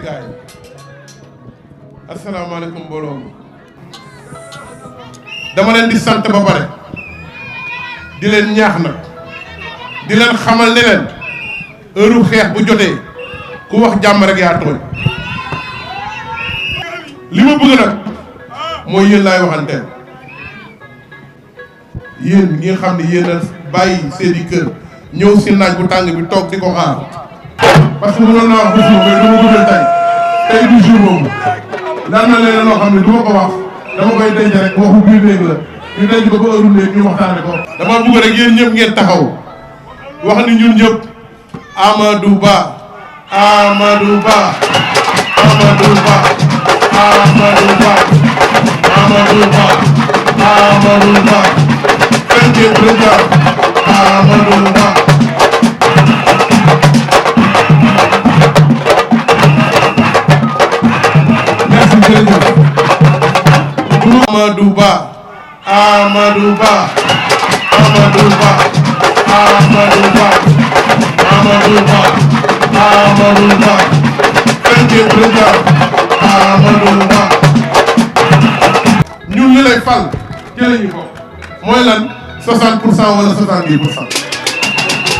gaay asalaamaaleykum mbooloo mi dama leen di sant ba pare di leen ñaax nag di leen xamal ne leen heure xeex bu jotee ku wax jàmm rek yaa tooñ li ma bëgg nag mooy yéen laay waxanteel yéen ñi nga xam ne yéen a bàyyi seeni kër ñëw si naaj bu tàng bi toog di ko xaar parce que mënoon naa wax ba suba mais dama bëgg tey du jour boobu daan na leen loo xam ne du ma ko wax dama koy denc rek waxu biir néeg la ñu denc ko ba heure néeg ñu waxtaane ko. dama bëgg rek yéen ñëpp ngeen taxaw wax ni ñun ñëpp Amadou Ba Amadou Ba Amadou Ba Amadou Ba Amadou Ba Amadou Ba cinquième président Amadou Ba. Merci jërëjëf. Amadou Ba Amadou Ba Amadou Ba Amadou Ba Amadou Ba Amadou Ba cinquième président Amadou Ba. ñun li lay fal ci la ñu bokk mooy lan 60% wala 70%.